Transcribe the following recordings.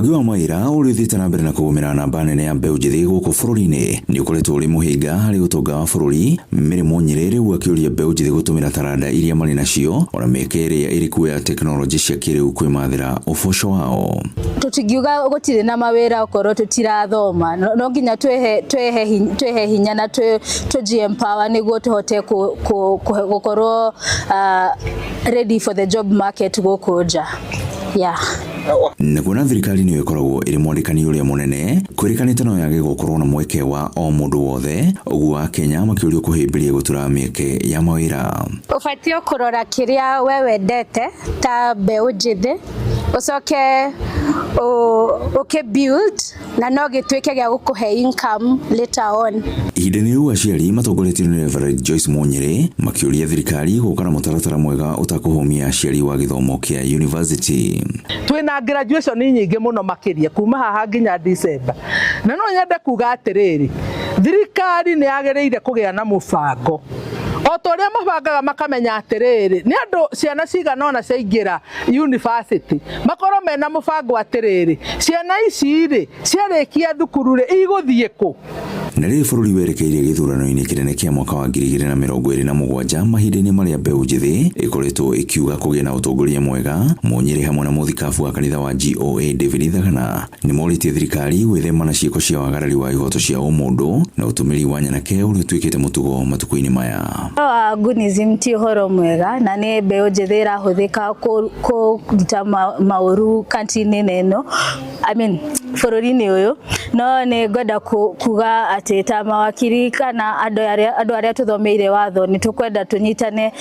Wagi wa mawĩra ũrĩa ũthiĩte na mbere na kũgũmĩra namba nene ya mbeũ njĩthĩ gũkũ bũrũri-inĩ nĩ ũkoretwo ũrĩ mũhĩnga harĩ ũtonga wa bũrũri. Mary Mũnyĩrĩ rĩu akĩũria mbeũ njĩthĩ gũtũmĩra taranda iria marĩ nacio ona mĩeke ĩrĩa ĩrĩ kuo ya tekinoronjĩ cia kĩrĩu kwĩmathĩra ũboco wao. Tũtingiuga gũtirĩ na mawĩra okorwo tũtirathoma. No nginya twĩhe hinya na tũji empower nĩguo tũhote gũkorwo ready for the job market gũkũ nja. Yeah. Na kuona thirikari nĩyo ĩkoragwo ĩrĩ mwandĩkani ũrĩa mũnene, kwĩrĩkanĩte no yage gũkorwo na mweke wa o mũndũ wothe, ũguo Akenya makĩũrio kũhĩmbĩria gũtura mĩeke ya mawĩra. Ũbatiĩ kũrora kĩrĩa we wendete ta mbeũ njĩthĩ, ũcoke ũkĩ build na no gĩtuĩke gĩa gũkũhe income later on. Ihinda-inĩ rĩu aciari matongoretio nĩ Reverend Joyce Munyĩrĩ makĩũria thirikari gũka na mũtaratara mwega ũtakũhũmia aciari wa gĩthomo kĩa university. Twĩna graduation nyingĩ mũno makĩria kuma haha nginya December, na no nyende kuga atĩrĩrĩ, thirikari nĩ yagĩrĩire kũgĩa na mũbango o ta ũrĩa mabangaga makamenya atĩrĩrĩ, nĩ andũ ciana cigana ũna ciaingĩra university, makorwo mena mũbango atĩrĩrĩ, ciana ici rĩ ciarĩkia thukuru rĩ igũthiĩ kũ. Na rĩrĩ bũrũri werekeire gĩthurano-inĩ kĩnene kĩa mwaka wa 2027, mahinda-inĩ marĩa mbeũ njĩthĩ ĩkoretwo ĩkiuga kũgĩe na ũtongoria mwega, Mũnyĩrĩ hamwe na mũthikabu wa kanitha wa GOA David Thagana nĩ morĩtie thirikari gwĩthema na ciĩko cia wagarari wa ihoto cia ũmũndũ na ũtũmĩri wa nyanake ũrĩa ũtuĩkĩte mũtugo matukũ-inĩ maya. Wa Gunism ti ũhoro mwega na nĩ mbeũ njĩthĩ ĩrahũthĩka kũruta maũru kanti-inĩ ĩno, I mean bũrũri-inĩ ũyũ. No nĩ ngwenda kuga atĩ ta mawakiri kana andũ arĩa tũthomeire watho, nĩ tũkwenda tũnyitane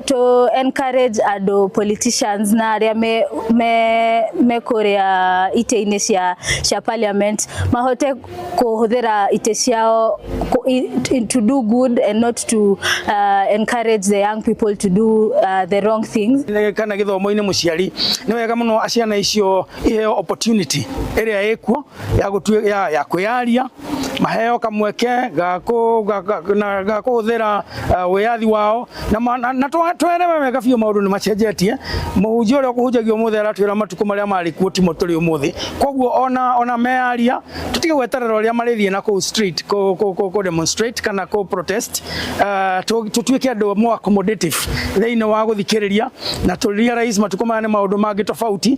to encourage andũ politicians na arĩa me kũrĩa itĩ-inĩ cia parliament mahote kũhũthĩra itĩ ciao to do good and not to encourage the young people to do the wrong things. Kana gĩthomo-inĩ, mũciari nĩ wega mũno ciana icio iheo opportunity ĩrĩa ĩkuo ya gũtue ya kwĩyaria, maheo kamweke ga kũhũthĩra wĩyathi wao na twerewe wega biũ maũndũ nĩ macenjetie. Mũhunjia ũrĩa ũkũhunjagia ũmũthĩ aratwĩra matukũ marĩa marĩ kuo timo tũrĩ ũmũthĩ. Koguo ona meyaria, tũtige gweterera ũrĩa marĩthiĩ na kũu street kũ demonstrate kana kũ protest. Tũtuĩke andũ more accommodative thĩinĩ wa gũthikĩrĩria na tũ realize matukũ maya nĩ maũndũ mangĩ tofauti.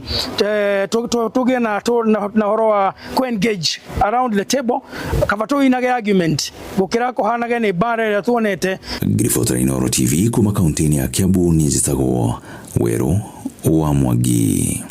Tũgĩe na ũhoro wa kũ engage around the table, kaba tũinage argument gũkĩra kũhanage nĩ mbara ĩrĩa tuonete. Ngiribota Inooro TV kuma kaunti-inĩ ya Kiambu, niĩ njĩtagwo Werũ wa Mwangi.